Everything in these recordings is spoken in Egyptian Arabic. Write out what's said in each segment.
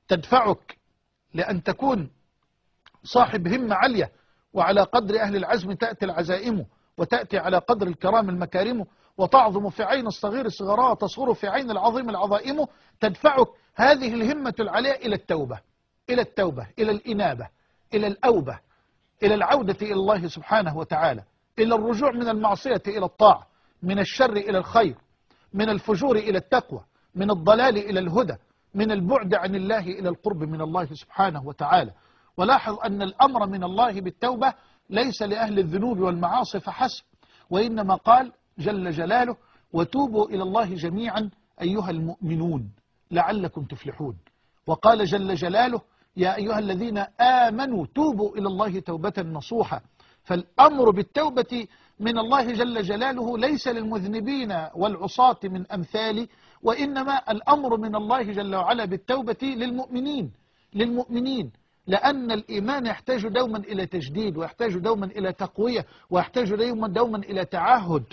تدفعك لأن تكون صاحب همة عالية، وعلى قدر أهل العزم تأتي العزائم، وتأتي على قدر الكرام المكارم، وتعظم في عين الصغير صغرها وتصغر في عين العظيم العظائم. تدفعك هذه الهمة العالية إلى التوبة، إلى التوبة، إلى الإنابة، إلى الأوبة، إلى العودة إلى الله سبحانه وتعالى، إلى الرجوع من المعصية إلى الطاعة، من الشر إلى الخير، من الفجور إلى التقوى، من الضلال إلى الهدى، من البعد عن الله إلى القرب من الله سبحانه وتعالى. ولاحظ أن الأمر من الله بالتوبة ليس لأهل الذنوب والمعاصي فحسب، وإنما قال جل جلاله: وتوبوا إلى الله جميعا أيها المؤمنون لعلكم تفلحون. وقال جل جلاله: يا أيها الذين آمنوا توبوا إلى الله توبة نصوحا. فالأمر بالتوبة من الله جل جلاله ليس للمذنبين والعصاة من أمثالي، وإنما الأمر من الله جل وعلا بالتوبة للمؤمنين، للمؤمنين، لأن الإيمان يحتاج دوما إلى تجديد، ويحتاج دوما إلى تقوية، ويحتاج دوما إلى تعهد.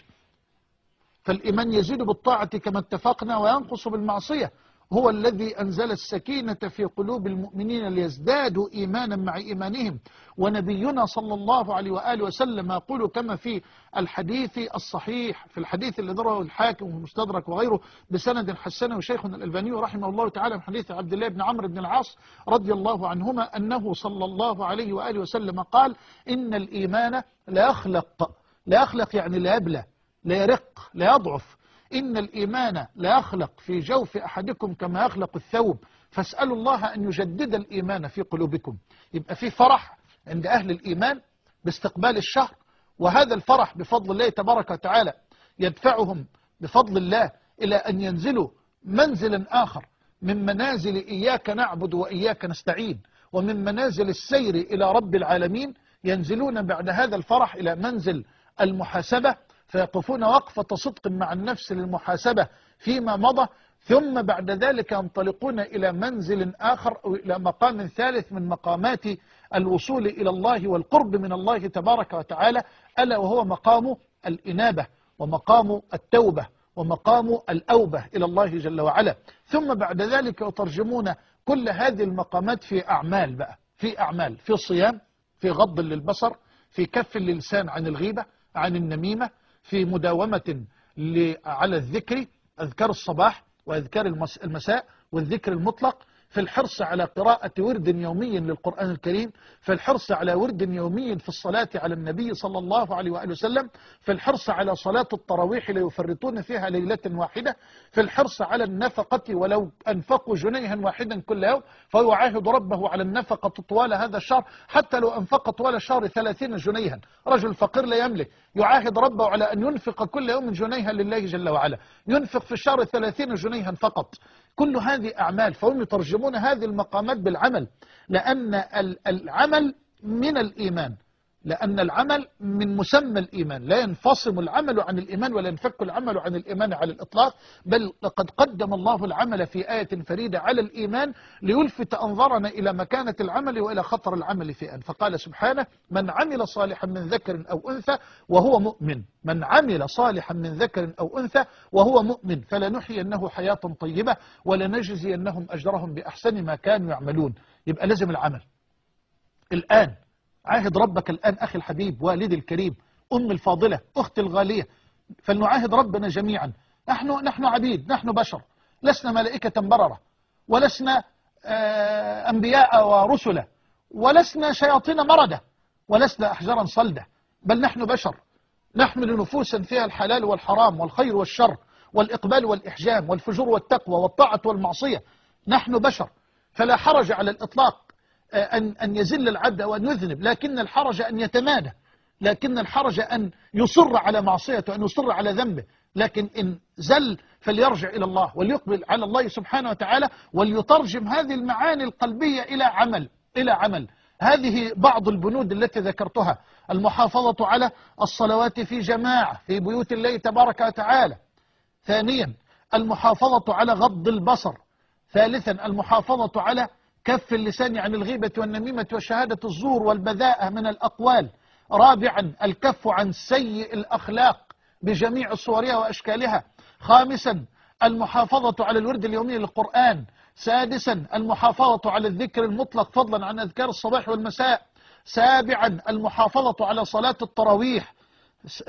فالإيمان يزيد بالطاعة كما اتفقنا، وينقص بالمعصية. هو الذي أنزل السكينة في قلوب المؤمنين ليزدادوا إيمانا مع إيمانهم. ونبينا صلى الله عليه وآله وسلم يقول كما في الحديث الصحيح، في الحديث الذي رواه الحاكم والمستدرك وغيره بسند حسنه شيخنا الألباني رحمه الله تعالى، من حديث عبد الله بن عمرو بن العاص رضي الله عنهما أنه صلى الله عليه وآله وسلم قال: إن الإيمان لا يخلق، لا يخلق يعني لا يبلى، لا يرق، لا يضعف. إن الإيمان لا يخلق في جوف أحدكم كما يخلق الثوب، فاسألوا الله أن يجدد الإيمان في قلوبكم. يبقى في فرح عند أهل الإيمان باستقبال الشهر، وهذا الفرح بفضل الله تبارك وتعالى يدفعهم بفضل الله إلى أن ينزلوا منزلا آخر من منازل إياك نعبد وإياك نستعين، ومن منازل السير إلى رب العالمين. ينزلون بعد هذا الفرح إلى منزل المحاسبة، فيقفون وقفة صدق مع النفس للمحاسبة فيما مضى، ثم بعد ذلك ينطلقون إلى منزل آخر أو إلى مقام ثالث من مقامات الوصول إلى الله والقرب من الله تبارك وتعالى، ألا وهو مقام الإنابة ومقام التوبة ومقام الأوبة إلى الله جل وعلا. ثم بعد ذلك يترجمون كل هذه المقامات في أعمال بقى، في أعمال، في صيام، في غض للبصر، في كف اللسان عن الغيبة، عن النميمة، في مداومة على الذكر، أذكار الصباح وأذكار المساء والذكر المطلق، في الحرص على قراءة ورد يومي للقرآن الكريم، في الحرص على ورد يومي في الصلاة على النبي صلى الله عليه وآله وسلم، في الحرص على صلاة التراويح لا يفرطون فيها ليلة واحدة، في الحرص على النفقة ولو أنفقوا جنيها واحدا كل يوم، فهو عاهد ربه على النفقة طوال هذا الشهر، حتى لو أنفق طوال الشهر 30 جنيها، رجل فقير لا يملك، يعاهد ربه على أن ينفق كل يوم جنيها لله جل وعلا، ينفق في الشهر 30 جنيها فقط. كل هذه أعمال، فهم يترجمون هذه المقامات بالعمل، لأن العمل من الإيمان، لأن العمل من مسمى الإيمان، لا ينفصم العمل عن الإيمان ولا ينفك العمل عن الإيمان على الإطلاق، بل لقد قدم الله العمل في آية فريدة على الإيمان ليلفت أنظارنا إلى مكانة العمل وإلى خطر العمل في أن. فقال سبحانه: من عمل صالحا من ذكر أو أنثى وهو مؤمن، من عمل صالحا من ذكر أو أنثى وهو مؤمن فلنحيينه حياة طيبة ولنجزينهم أجرهم بأحسن ما كانوا يعملون. يبقى لازم العمل الآن. عاهد ربك الآن أخي الحبيب، والدي الكريم، أم الفاضلة، أختي الغالية، فلنعاهد ربنا جميعا. نحن عبيد، نحن بشر، لسنا ملائكة بررة، ولسنا أنبياء ورسلا، ولسنا شياطين مردة، ولسنا أحجارا صلدة، بل نحن بشر نحمل نفوسا فيها الحلال والحرام والخير والشر والإقبال والإحجام والفجور والتقوى والطاعة والمعصية. نحن بشر، فلا حرج على الإطلاق أن يزل العبد أو أن يذنب، لكن الحرج أن يتمادى، لكن الحرج أن يصر على معصيته، أن يصر على ذنبه. لكن إن زل فليرجع إلى الله وليقبل على الله سبحانه وتعالى، وليترجم هذه المعاني القلبية إلى عمل، إلى عمل. هذه بعض البنود التي ذكرتها: المحافظة على الصلوات في جماعة في بيوت الله تبارك وتعالى، ثانيا المحافظة على غض البصر، ثالثا المحافظة على كف اللسان عن الغيبة والنميمة وشهادة الزور والبذاءة من الأقوال، رابعا الكف عن سيء الأخلاق بجميع صورها وأشكالها، خامسا المحافظة على الورد اليومي للقرآن، سادسا المحافظة على الذكر المطلق فضلا عن أذكار الصباح والمساء. سابعا المحافظة على صلاة التراويح.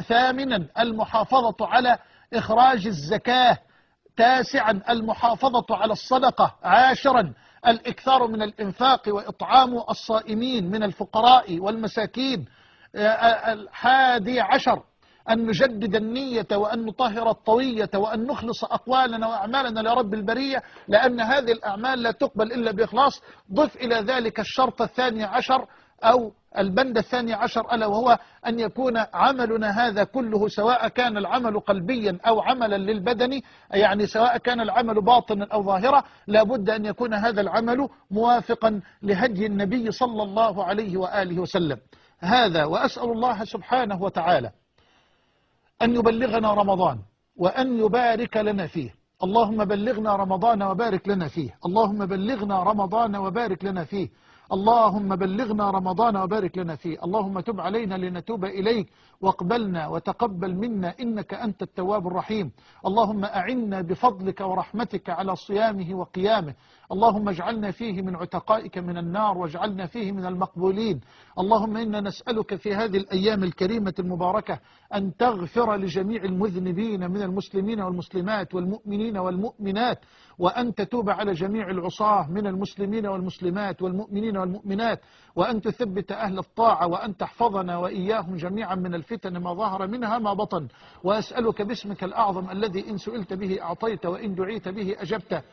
ثامنا المحافظة على إخراج الزكاة. تاسعا المحافظة على الصدقة. عاشرا الإكثار من الإنفاق وإطعام الصائمين من الفقراء والمساكين. 11 أن نجدد النية وأن نطهر الطوية وأن نخلص أقوالنا وأعمالنا لرب البرية، لأن هذه الأعمال لا تقبل إلا بإخلاص. ضف إلى ذلك الشرط 12 أو البند 12، ألا وهو أن يكون عملنا هذا كله سواء كان العمل قلبيا أو عملا للبدن، يعني سواء كان العمل باطنا أو ظاهرا، لابد أن يكون هذا العمل موافقا لهدي النبي صلى الله عليه وآله وسلم. هذا، وأسأل الله سبحانه وتعالى أن يبلغنا رمضان وأن يبارك لنا فيه. اللهم بلغنا رمضان وبارك لنا فيه. اللهم بلغنا رمضان وبارك لنا فيه. اللهم بلغنا رمضان وبارك لنا فيه. اللهم تب علينا لنتوب إليك، واقبلنا وتقبل منا إنك أنت التواب الرحيم. اللهم أعنا بفضلك ورحمتك على صيامه وقيامه. اللهم اجعلنا فيه من عتقائك من النار، واجعلنا فيه من المقبولين. اللهم إنا نسألك في هذه الأيام الكريمة المباركة أن تغفر لجميع المذنبين من المسلمين والمسلمات والمؤمنين والمؤمنات، وأن تتوب على جميع العصاة من المسلمين والمسلمات والمؤمنين والمؤمنات، وأن تثبت أهل الطاعة، وأن تحفظنا وإياهم جميعا من الفتن ما ظهر منها ما بطن. وأسألك باسمك الأعظم الذي إن سئلت به أعطيت وإن دعيت به أجبت،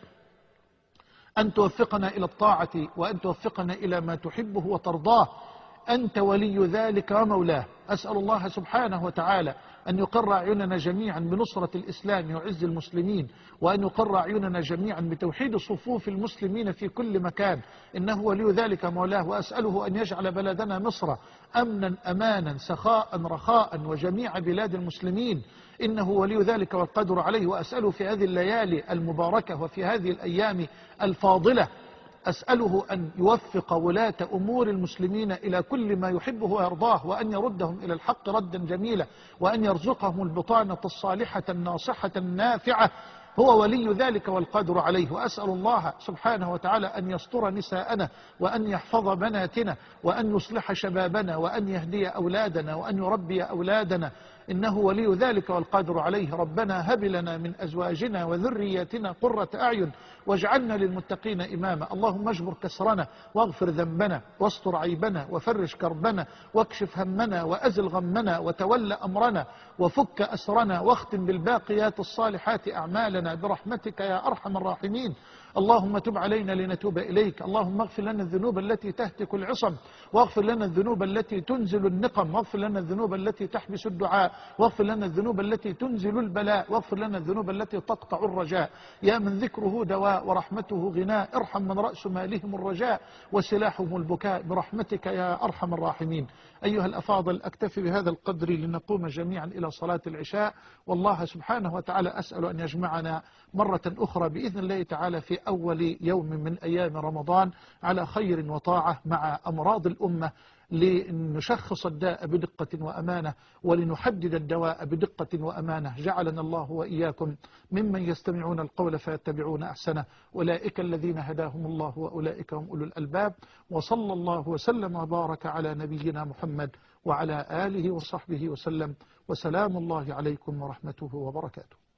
أن توفقنا إلى الطاعة، وأن توفقنا إلى ما تحبه وترضاه، أنت ولي ذلك ومولاه. أسأل الله سبحانه وتعالى أن يقر أعيننا جميعا بنصرة الإسلام وعز المسلمين، وأن يقر أعيننا جميعا بتوحيد صفوف المسلمين في كل مكان، إنه ولي ذلك مولاه. وأسأله أن يجعل بلدنا مصر أمنا أمانا سخاء رخاء وجميع بلاد المسلمين، إنه ولي ذلك والقدر عليه. وأسأله في هذه الليالي المباركة وفي هذه الأيام الفاضلة، أسأله أن يوفق ولاة أمور المسلمين إلى كل ما يحبه ويرضاه، وأن يردهم إلى الحق ردا جميلا، وأن يرزقهم البطانة الصالحة الناصحة النافعة، هو ولي ذلك والقادر عليه. وأسأل الله سبحانه وتعالى أن يستر نساءنا، وأن يحفظ بناتنا، وأن يصلح شبابنا، وأن يهدي أولادنا، وأن يربي أولادنا، إنه ولي ذلك والقادر عليه. ربنا هب لنا من أزواجنا وذرياتنا قرة أعين واجعلنا للمتقين إماما. اللهم اجبر كسرنا واغفر ذنبنا واستر عيبنا وفرج كربنا واكشف همنا وأزل غمنا وتول أمرنا وفك أسرنا واختم بالباقيات الصالحات أعمالنا برحمتك يا أرحم الراحمين. اللهم تب علينا لنتوب إليك. اللهم اغفر لنا الذنوب التي تهتك العصم، واغفر لنا الذنوب التي تنزل النقم، واغفر لنا الذنوب التي تحبس الدعاء، واغفر لنا الذنوب التي تنزل البلاء، واغفر لنا الذنوب التي تقطع الرجاء. يا من ذكره دواء ورحمته غناء، ارحم من رأس مالهم الرجاء وسلاحهم البكاء برحمتك يا أرحم الراحمين. أيها الأفاضل، أكتفي بهذا القدر لنقوم جميعا إلى صلاة العشاء، والله سبحانه وتعالى أسأل أن يجمعنا مرة أخرى بإذن الله تعالى في أول يوم من أيام رمضان على خير وطاعة مع أمراض الأمة، لنشخص الداء بدقة وأمانة، ولنحدد الدواء بدقة وأمانة. جعلنا الله وإياكم ممن يستمعون القول فيتبعون أحسنه، أولئك الذين هداهم الله وأولئك هم أولو الألباب. وصلى الله وسلم وبارك على نبينا محمد وعلى آله وصحبه وسلم، وسلام الله عليكم ورحمته وبركاته.